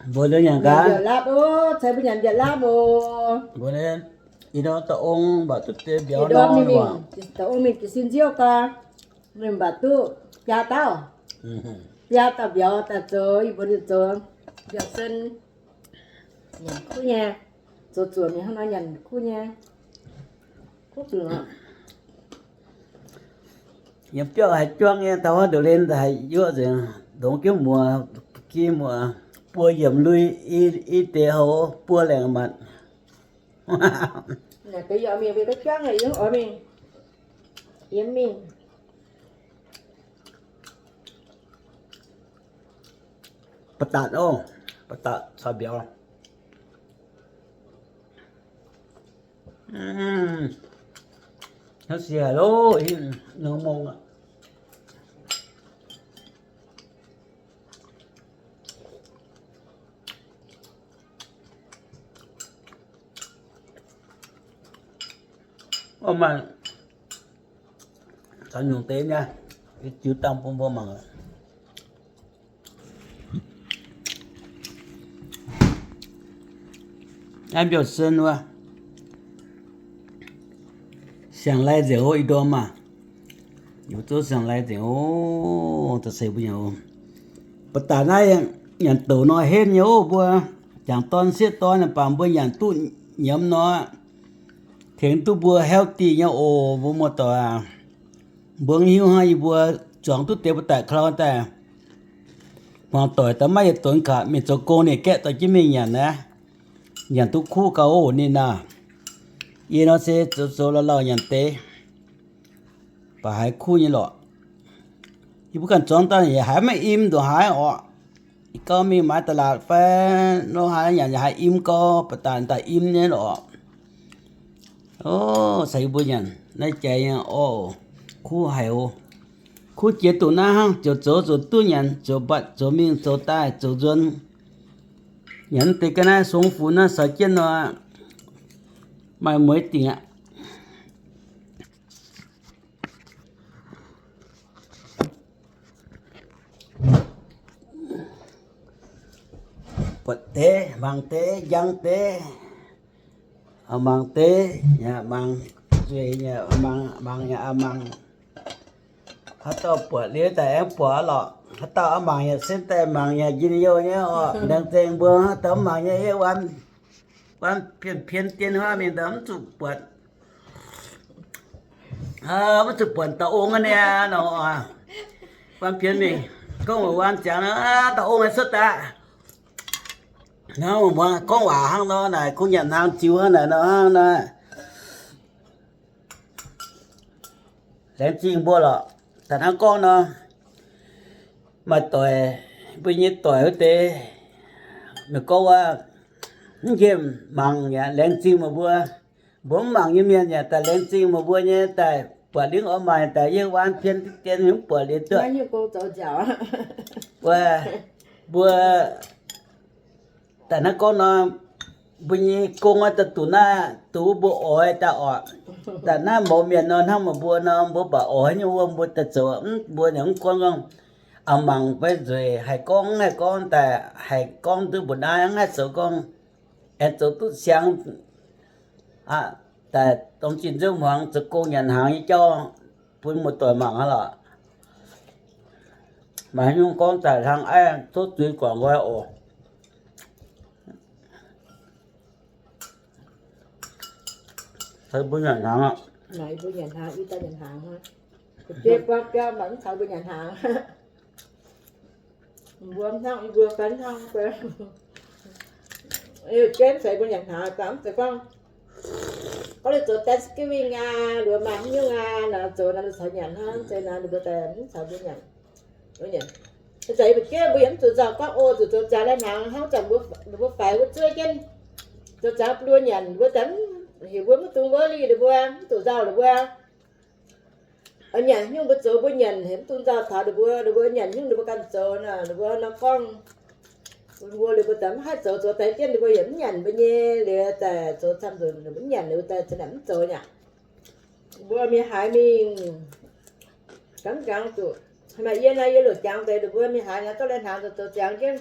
Mbuo nyanc gaax. Mbiauz-lapv oc, ceix mbuo nyanc mbiauz-lapv oc. Mbuo i norm da'ong mbatc duqv deix mbiauz nor mingh, da'ong mingh jiez sin nziouv gau, ninh mbatc duqv biaa dauh. Biaa dauh mbiauz daaih zoux, yie mbuo ninh zoux mbiauz-sen, nyanc kuv nyei. Zoux zuoqc mingh hnangv nor nyanc kuv nyei. Kuv zuqc Yiem biauv haiz juangv nyei, taux wuov ndoqc len haih yuoqv nzengc, ndongc jienv muoz, gi muoz, buo yiemc lui, i deix houx buo laengc matc. Ba'datc oc, ba'datc caux mbiauz. Hnangv siec haic loh, nongx mongh aqv. Orv maaih caux nyungc deix nyei, jiu dangh bun mbuo mangc. Naaiv mbiauz-sen wuov, siang-lai nzengc oc, ih ndorm aah, yaac zouv siang-lai nzengc oc, da'seix mbuo nyanc oc. Ba'datc naaiv nyanc douc nor henv nyei oc mbuo. Jangc dorn sieqv dorn baac mbuo nyanc duqv nyiemz nor, tengx duqv mbuo healthy nyei oc mbuo muoz-doic aac. Mbuo mv hiuv hnangv yie mbuo zuangx duqv deix ba'datc ka'lauh daaih, hmuangx doic daaih maiv yietc donx gaax, mingh zoux gong ninh gaeqv dorh jienv mingh nyanc aqv. Nyanc duqv kuv gauh oc ninh aah. Yie nor se zoux zoux lauh lauh nyanc deix, baac haiz kuv nyei lorqc. Yie mbuo ganh zuangx daaih yaac haiz maiv im nduqc haaix oc. Ih gau mingh maaiz da'laatc fai nor haaix nyanc yaac haiz im gau, ba'datc daaih im nyei lorqc. Ov, caux yie mbuo nyanc naaiv jaax nyei orv, kuv haic oc. Kuv jiex dongh naaiv hnangv, ziouc zoux ziouc duqv nyanc, ziouc mbatc ziouc mingh zoux daaih zoux nzuonx. Nyanc deix ga'naaiv song funx naaiv caux jienv nor, maaih mueiz dingc aqv. Buatc deix, mangc deix, njang deix, mangc deix, yaac mangc, nzueic yaac mangc, mangc yaac mangc. Haaix dauh buatc liuz daaih aengx buatc lorqc. Haaix dauh mv mangc yaac sen daaih mangc yaac njien-youh nyei oc. Laengz zingh mbuo haaix dauh mv mangc nyei, yie wuov, wuov pien-pien dien huaav mingh daaih mv zuqc buatc. Mv zuqc buatc dauh ong aqv niaa nor. Wuov pien mingh gorngv wuov ziangx nor, dauh ong aengx cuotv daaih. Hnangv muoz gorngv waac hnangv nor naaic, kungx nyanc hnaangx ziux hnangv naaic nor hnangv naaic. Laengz zingh mbuo lorqc. Daaih hnangv gorngv nor, maaih doic, mbuo nyei doic wuov deix, meih gorngv wuov, mv nqemh mangc yaac laengz zingh meih mbuo. Mbuo mv mangc nyei mienh yaac daaih laengz zingh meih mbuo nyei daaih buatc lingv oix maaih daaih yie waan pien dien mv buatc liuz duqv. Wuov, mbuo daaih hnangv gorngv nor, mbuo nyei gong daaih duqv naaiv, duqv mbuo oix daaih oc. Daaih naaiv mouz mienh nor hnangv meih mbuo nor, mbuo baac oix nyei wuov mbuo daaih zoux, mv mbuo yaac mv gorngv gorngv, a'mangc fai nzueic, haih gorngv haih gorngv daaih, haih gorngv duqv mbuo naaiv haih zoux gorngv, aengx zoux duqv siang. Daaih dongh zinh nzunc hmuangx zoux gong nyanc hnaangx nyei jauv bun muoz-doic mangc aqv lorqc. Maaih nyungc gorngv daaih hlang aiv tov zuiz guangc nqoi oc. Caux mbuo nyanc hnaangx aqv. Mbuo nyanc hnaangx, yie daaih nyanc hnaangx hnangv. Biauv biauv mv baac mv caux mbuo nyanc hnaangx. Mbuo hnangv, mbuo fai hnangv, mbuo, James caux mbuo nyanc hnaangx, mv zeiz gorngv, gorngv ninh zoux Thanksgiving aqv, ninh mbuo maaih haaix nyungc aqv nor, zoux nor ninh caux nyanc hnangv, mv zeiz nor ninh mbuo daaih mv caux mbuo nyanc. Ih zanc yie mbuo jieqv mbuo yaac mv zuqc nzauh gorngv, o, zuqc zoux jaax lai hnaangx hnangv, zanc ninh mbuo faix wuov zuov jienv zoux jaax bun mbuo nyanc, mbuo daaih mv heuc mbuo mv dungx worry ninh mbuo, mv zuqc nzauh ninh mbuo. Nyanc nyungc mbuo zoux mbuo nyanc, heuc mv dungx nzauh taux ninh mbuo. Ninh mbuo nyanc nyungc ninh mbuo ganh zoux nor, ninh mbuo nor gorngv, mbuo liuz mbuo daaih mv haih zoux, zoux daaih jienv ninh mbuo yaac mv nyanc mbuo nyei, liuz daaih zoux camv nzunc ninh mbuo mv nyanc, liuz daaih za'gengh mv zoux nyei. Mbuo mingh haaix mingh, gamv jangx zuqc, maaih yie nor yie loc jangx deix, ninh mbuo mingh haaix nor zorqv lai hnaangx zoux zoux ziangx jienv.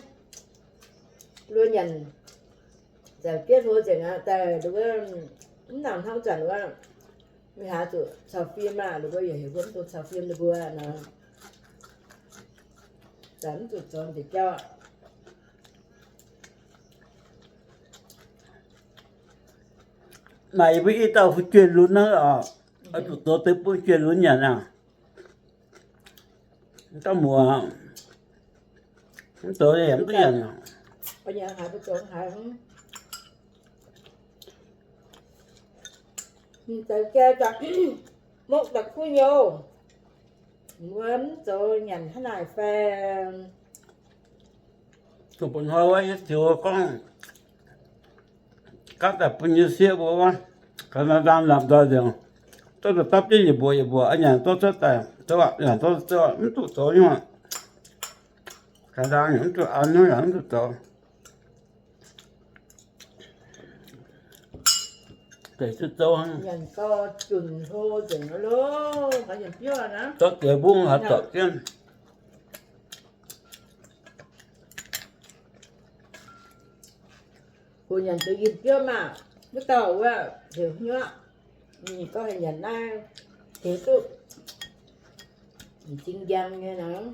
Luo nyanc, zanc bieiv hlo nzengc aqv, daaih nduov, mv nangc hnangv zanc wuov, mingh haaix zuqc caux fim aah, ninh mbuo yaac heuc mbuo mv dungx caux fim ninh mbuo nor. Zanc mv zuqc zoux nzengc jauv. Naaic yie mbuo i dauh fu'jueiv lunx hnangv oc, oix zuqc zoux deix bun fu'jueiv lunx nyanc aqv. Mv dauh muoz, mv zoux yaac mv duqv nyanc. Mv zoux jai daaih mokv daaih kuv nyouh, mbuo mv zoux nyanc hnangv naaic fai. Dongh bun hnoi wuov yie ziouc gorngv, gapv daaih bun yie sieqv mbuo wuov, ga'naaiv ndaang lamh nzoih nzengc, zorqv daaih dapv jienv yietc mbuoqc yietc mbuoqc nyanc zorqv cuotv daaih, zoux aqv, nyanc zorqv zoux aqv, mv zuqc zoux nyungc aqv. Ga'naaiv ndaang yaac mv zuqc an, nyungc yaac mv zuqc zoux. Deix zuqc zoux hnangv. Nyanc gau, zunc hlo nzengc loh, maiv nyanc biouv aqv. Zorqv deix mbungv haaix zorpc jienv. Hoc nyanc deix yinh biouv maah, wuov dauh wuov heuc hnyuoqv, ninh gorngv heuc nyanc naaiv, heuc duqv m'zing njang nyei nor.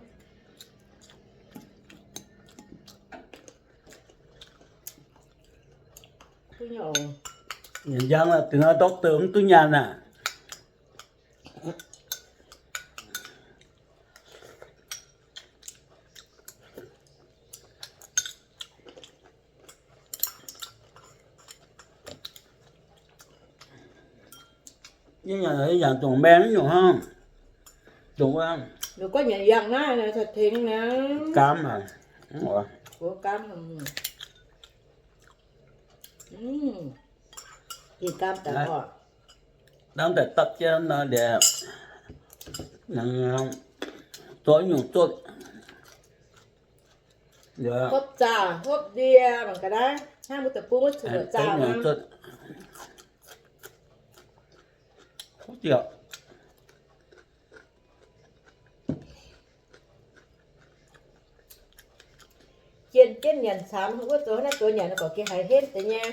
Nyanc njang, dingc nor doctor mv duqv nyanc aqv. Yie nyanc, yie nyanc dongh maeng nyungc hnangv. Dongh wuov, gorngv nyanc yangh naaiv, tengx naaiv gaam aqv. Gaam, gaam daaih dapv jienv nor, zorqv nyungc zotv, hopv zaah hopv ndie mangc ga'naaiv, hnangv mbuo deic-bung wuov zuqc zaah nor. Jien jienv nyanc camx, wuov zoux naaiv zoux nyanc, gorqv geh haiz henv deix nyei.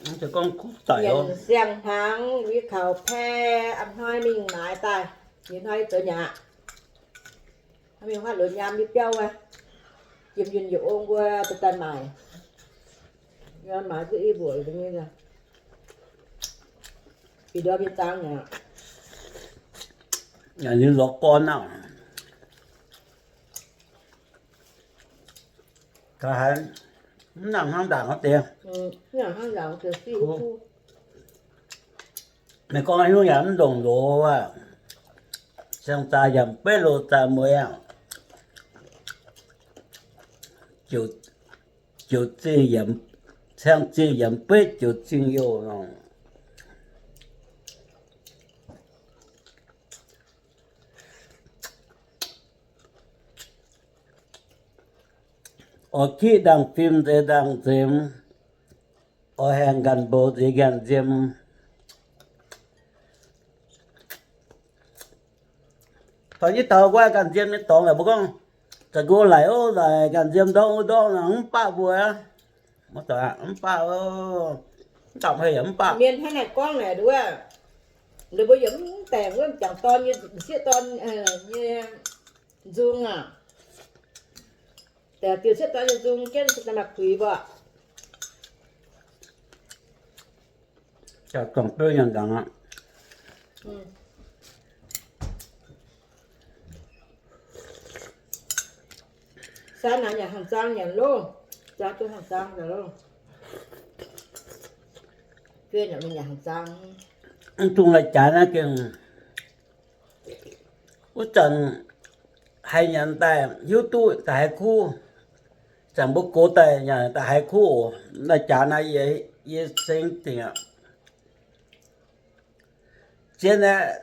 Nyanc siang-hnaangx, wui kaux pae, a'hnoi mingh maaiz daaih, yietc hnoi zoux nyanc aqv. Mingh huaav loz nyaam nyei biauv wuov, jiem yunh yietc ong mbuo daaih maaic. Maaiz duqv i mbuoqc nyei, bieqc ndorm nyei zaang aqv. Ninh lorz gorn aqv. Ga'haaix mv nangc hnangv ndaangc wuov deix. Meih gorngv haaix nyungc yaac mv ndongc loz aqv. Siang-zaah yaac mv beiv loz-zaah mueiz aqv. Ziouc zingh yaac, siang-zingh yaac mv beiv ziouc zingh youh nor. Oix kiqv ndaangh fim nzeix ndaangh nzemx, oix haengh nqanx mboux nzeix nqanx nziem. Taux yie taux wuov nqanx nziem nyei dorngx naaic mbuo gorngv, za'gengh laic ov, laic nqanx nziem ndortv wuov ndortv naaic mv baac mbuo aqv. Mv baac ov, mv dapc hei yaac mv baac. Mienh hnangv naaic gorngv naaic nduov, ninh mbuo yaac mv deix wuov m'jangc dorn nyei, m'sieqv dorn nyei nzung aac. Deix diuh sieqv dorn nyei nzung jienv maaih kuix mbuo. Jaax zorngc beu nyanc ndaangc aqv. Saanv naaic nyanc hnaangx zaang nyanc loh. Zaang duqv hnaangx zaang nyanc loh. Jueiv nyanc, mingh nyanc hnaangx zaang. Mv dungx lai-jaaix naaiv gengh wuov zanc haiz nyanc daaih hiuv duqv daaih haiz kuv. Zanc mbuo gox daaih nyanc daaih haiz kuv oc. Lai-jaaix naaiv yie, yie seng dingc aqv. Zien aeqv,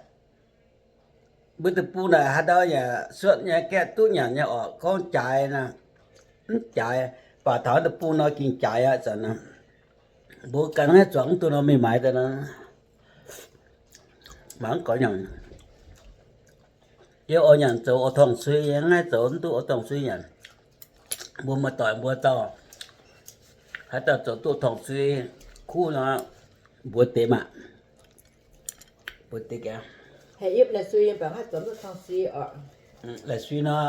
mbuo deic-bung naaic haaix ndau yaac suotv nyei, gaeqv duqv nyanc nyei orqc. Gorngv jaaix naaic, mv jaaix, baac taux deic-bung nor gengh jaaix aqv zanc naaic. Mbuo ganh naaiv zuangx mv duqv nor mingh maaiz daaih nor, mangc mv gorx nyanc. Yie oix nyanc zoux oix torngv sui, yie mv haih zoux mv duqv oix torngv sui nyanc. Mbuo muoz-doic mbuo dauh haaix dauh zoux duqv torng sui kuv nor, mbuox deix maah. Mbuox deix gaax. Laaic sui nor,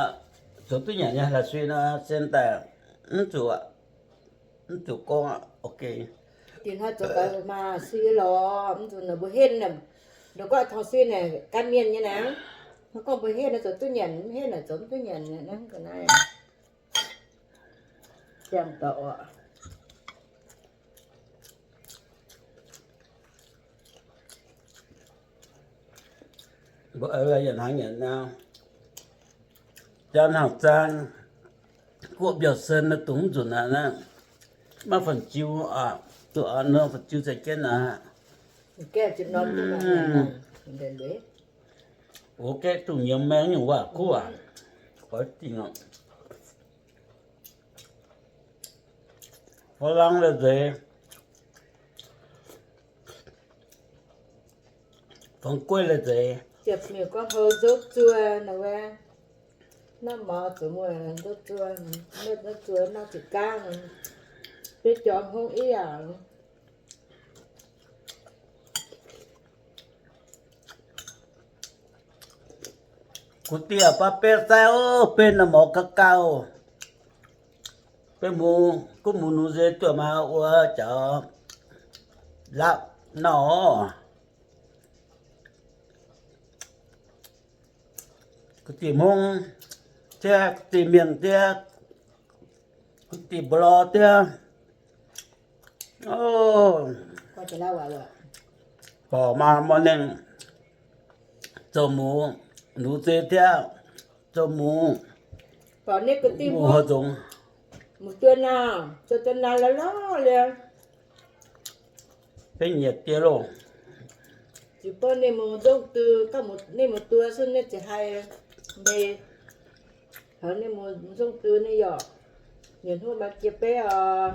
zoux duqv nyanc nyei, laaic sui nor sen daaih mv zuqc, mv zuqc gorngv, ok. Dinh hnoi zoux gaax maaih sui lorz, mv zuqc mbuo henv, ndoh gorngv torng sui naaic gan mienh nyei naaic. Hnangv gorngv mbuo henv naaic zoux duqv nyanc, mv henv naaic zoux mv duqv nyanc naaiv. Ziangh daux oc. Mbuo oix yaac hnangv nyanc nor, jaa hnangv zaang, guoqv mbiauz sen nor dungx mv nzunc aqv. Maiv fan-jiu, duqv nor fan-jiu za'jienv aqv. Wuov gaeqv duqv nyiemz maeng nyungc waac kuv aqv. Oix dingh oc. Fov lang la'nzeix, fangx gueiv la'nzeix. Ziepc miuc gorngv hou nzouv zuo nor wuov, naaiv maux zuqc muoz nzouv zuo, nzouv zuo nor zuqc gaanv, beiv jorm hngongv ih yaac. Kuv diev baav beiv saaiv ov, beiv nor maux gauh gauh. Beiv mungz, gunv mungz nuz nzei duqv maa wuov jaux laapv nor. Kuv diev hmongv diev, kuv diev mienh diev, kuv diev mbuo lorz diev. Borqc maa mor nengh zoux mungz nuz nzei diev, zoux mungz, mungz horc nzongx. Mungz duoh naaiv, zoux duoh naaiv lorz lorz liuz, beiv nyiec diev loh. Ziux bun ninh mungz nzongh dui, ninh mungz duoh sun ninh ziouc haih mbeix. Taux ninh mungz nzongh dui ninh yaac nyiec hnuv maaih jiex beiv oc.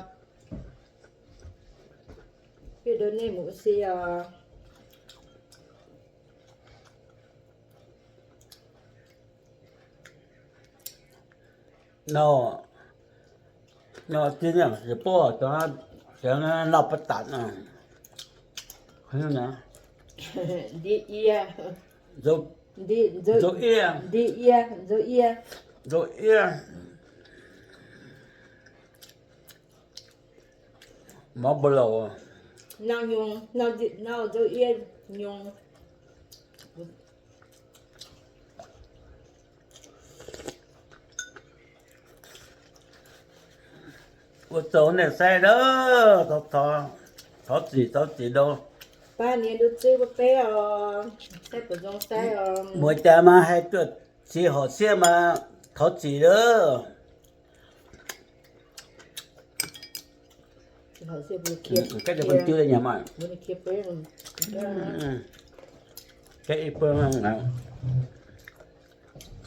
Beiv nduov ninh mungz si oc. Nor, nor zinh nyungc se bov, nor ba'datc. Ndie yie, nzoh yie, nzoh yie, nzoh yie. Maux mbu'louc, nzouh yie nyungc. Wuov zoux naaiv sai ndouv, taux zic taux zic ndouv. Mueiz jaax maa haih duqv ziex horqc sieqv maa taux zic ndouv.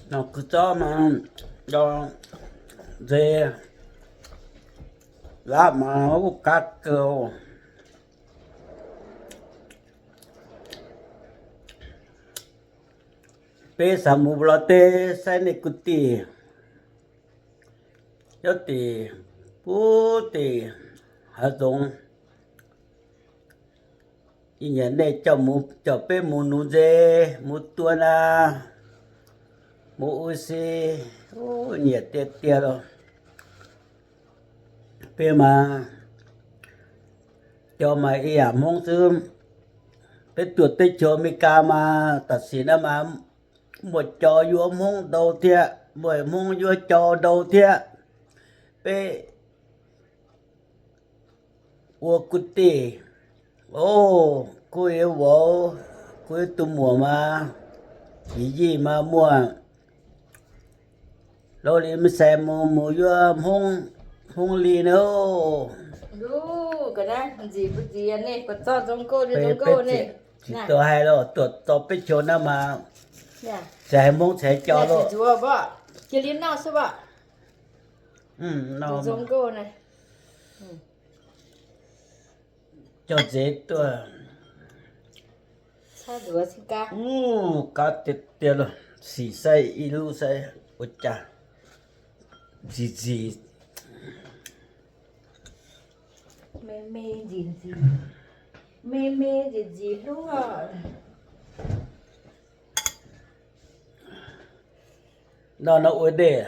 Nor gux zorqv maa ndau nzei, laapv maa wuov gaav gouh. Beiv samx mungz lorz deix sai ninh gu'dih, yaac deix buv deix haaix nzongx. Ih nyanc naaiv jauv mungz, jauv beiv mungz nuz nzei, mungz duon aqv, mungz u si, nyiec dieh dieh loh. Beiv maa, jauv maaih ih yaac hmongv zunv. Beiv duoqc deix joux America maa, da'sic naaiv maa, muoz-jaux yuoz hmongv ndou diev, muoz-hmongv yuoz jaux ndou diev. Beiv wuov gu'dih, o, gu'nyuoz wouz, gu'nyuoz duqv muoc maa, jiex yinh maa muoz, lo li maiv sai mungz, mungz yuoz hmongv, hmongv li nor. Ziqc duqv haih loh, duoqc dorh beiv joux naaiv maa, se haih hmongv ceix jauv loh. Jauv-nzeix duqv. Uv, gaav dieh dieh loh, sic sai i luv sai, wuov jaax, nzic nzic. Me nziex nziex, me me nziex nziex hluv oc. Nor nor uix ndeic.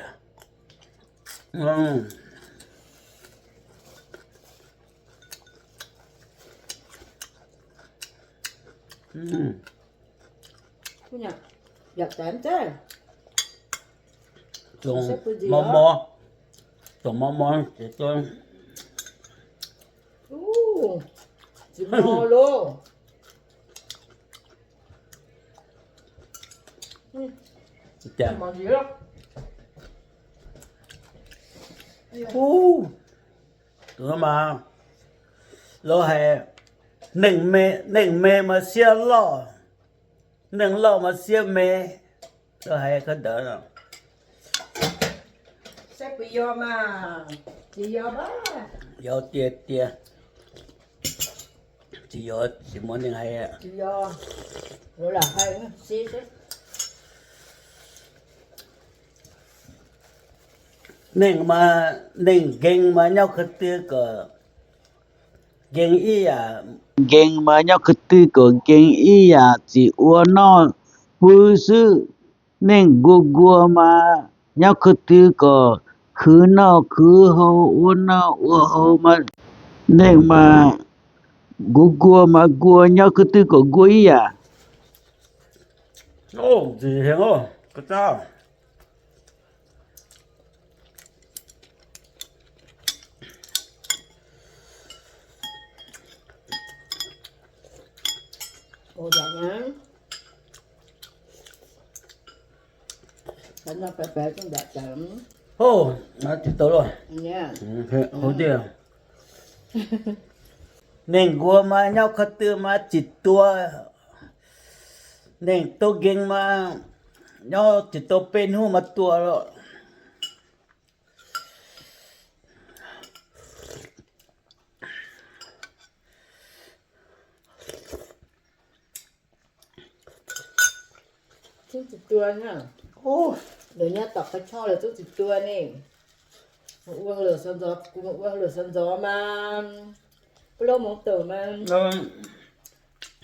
Dongh mor mor, dongh mor mor, ziqc mor loh. Mv, dongh mv baac loz haic, nengh mei, nengh mei maaih sieqv lorh, nengh lorh maaih sieqv mei. Loz haic ga'ndauh. Yaac dieh dieh. Ziqc youz, ziqc muonz ninh haiz aqv. Nengh maaih, nengh nqengx maaih nyauv ka'dui gorqv nqengx i yaac, nqengx maaih nyauv ka'dui gorqv nqengx i yaac ziqc wuov norh huv suiv. Nengh nquo nquo maaih nyauv ka'dui gorqv kuix norh kuix hou, wuov norh wuov hou maaih. Nengh maaih nquo nquo maaih nquo nyauv ka'dui gorqv nquo i yaac. Hov, naaiv deix douc loh. Nengh nquo maaih nyauv ka'dui maaih ziqc duoh. Nengh douz nqengx maaih nyauv ziqc duoh, benx hungh maaih duoh loh. Zungv ziqc duoh hnangv. Longc nyei dorc ga'qorngv lorqc, zungv ziqc duoh ninh. Wuov haaix lorqc sa nzorx, wuov haaix lorqc sa nzorx maah. Ba'lov mungz douc maah.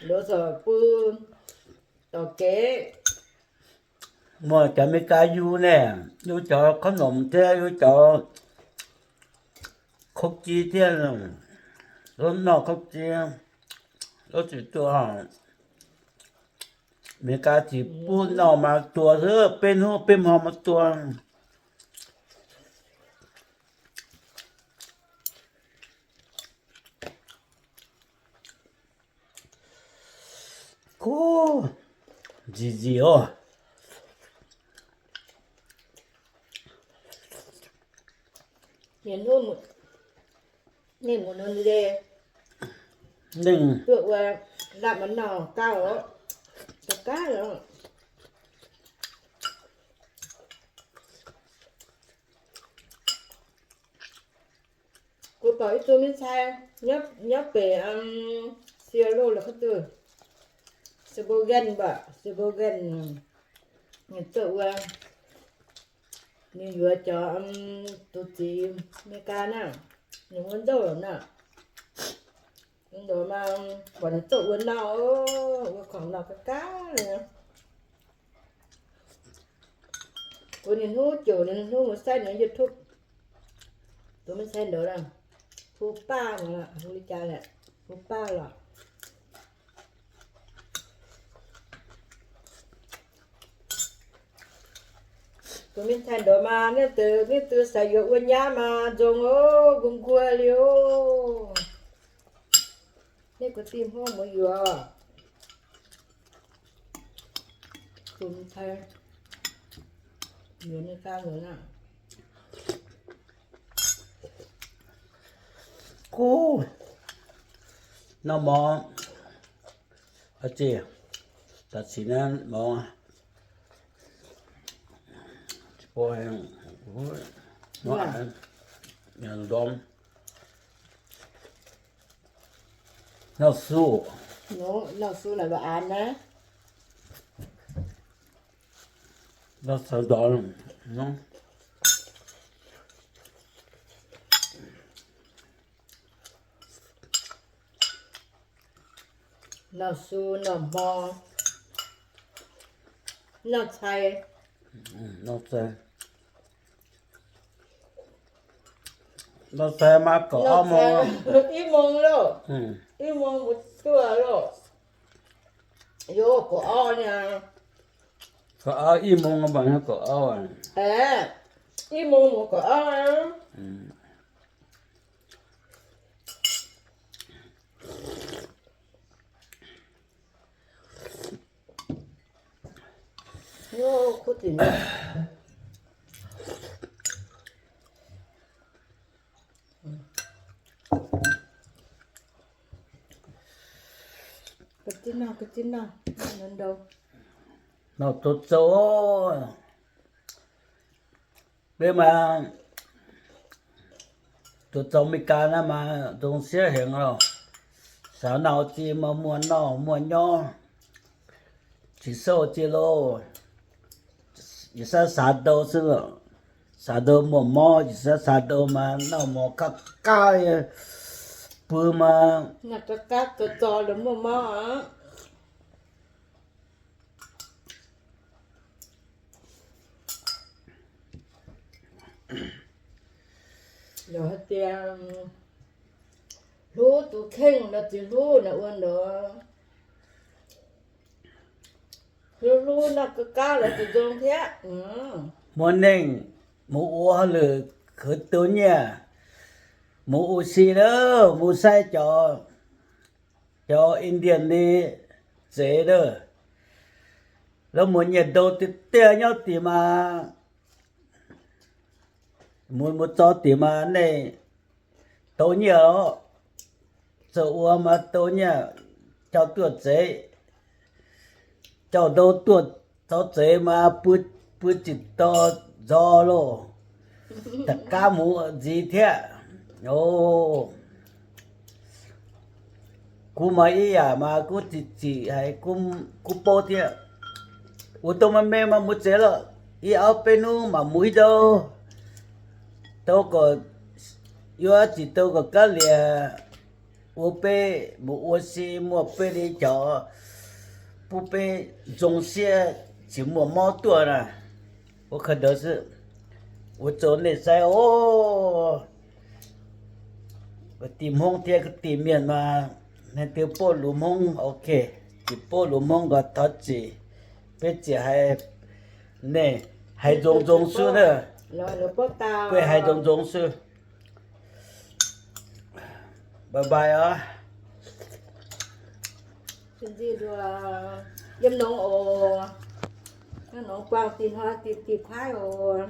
Loz zorc bun dorc geix. Muoz jaax America yuu naaic, yuu jaax kov nomc tiev, yuu jaax kov ji tiev, lov norh kov ji, lov zuqc duqv. America ziqc buv norh maaih duoh, benv hungh benv hmoi maaih duoh. Kuv, nzic nzic oc. Ninh muoz-nunc nzeix, ninh duqv wuov, lamh maiv nauc gauh oc, gauh gaav oc. Kuv borqc i zungh mienh cai nyob beic Seattle la'kuv duqv, Sheboygan mbuo, Sheboygan, ninh zoux wuov, ninh yuoz jaax, duqv ziex America naaiv, ninh wuov nzouv naaiv. Ndoqc maah, buatc ninh zoux wuov nauc, wuov korngc nauc gaav gaav. Kuv ninh hnyouv joux, ninh hnyouv mbuo saaiv ninh YouTube. Duqv maiv saaiv ndoqc, hu baav lorqc, hu li jaa lorqc, hu baav lorqc. Duqv maiv saaiv ndoqc maah, ninh duqv, ninh duqv sai yuoz wuov nyav maah, nzong oc, nqung nquo liuz. Ninh gu'nyuoz dinh hmuangv muoz yuoz. Zunc cai yuoz ninh ganh muonz aqv. Kuv, norm morngx, a'zeiv, da'sic naaiv morngx, ndorm, nor su, nor su naaic lo an naaiv. Nor caux ndorm, nor. Nor su nor hmo, nor cai, nor cai, nor cai maiv gorqv auv mong. I mong loh, i mong mbuo duqv loh. Yo, gorqv auv niaa. Gorqv auv i mong mbuo gorqv auv. Aeqv, i mong mbuo gorqv auv aqv. Nor zoux zoux, beiv maaih zoux zoux America naaiv maaih nzong sieqv hengx loh. Saux nauc ziex maaih muoz-nauc muoz-nyorx, qiex sou ziex loh. Yietc saav saax ndou se, saax ndou muoz-morv, yietc saav saax ndou maaih nauc morz gaav gaav, bun maaih gaav gaav zorc zorc muoz-morv aqv. Lorqc haaix dieh, hluv duqv kengh nor ziouc hluv naaiv wuov nor. Hluv hluv nor ga'gauv lorqc ziouc nzong thiaqv. Muoz-nengh, muoz-uix haaix lorqc kouv douz nyieh, muoz-uix si lorqc, muoz-sai jaux, jaux Indian nyei zeix lorqc. Lorqc muoz nyieh ndou dieh dieh nyauv diex maa, muoz muoz zorqv diex maa naaiv douz nyieh lorqc. Zoux wuom maa douz nyieh, jauv duoh zeix, jauv ndou duoh zorqv zeix maa bun, bun ziqc dorh nzorx loh. Da'gaav muoz nziz thiaqv. O, gunv maaih i yaac maaih gunv ziqc ziqc haiz gunv bouv thiaqv. Wuov dongh maaih mengh maaih muoz zeix lorqc. I auv beiv nuv mangc muiz ndou, ndou gorqc, yuov ziqc ndou gorqc gaav liec, wuov beiv muoz-uix si muoz beiv liuz jaux, bun beiv nzong sieqv ziouc muoz-morv duoh naaic. Wuov ka'ndou se wuov zoux ninh sai o. Ga'diex hmongv diex ga'diex mienh maa, naaiv deix bouv lungz hmongv, ok, ziqc bouv lungz hmongv nqoi taux ziqc, beiv ziouc haiz, naaiv, haiz nzong nzong suv naaiv, beiv haiz nzong nzong suv. Bye bye oc. Yiem longx oc. Yiem longx buangh dinh hnoi dinh dinh kuaaiv oc.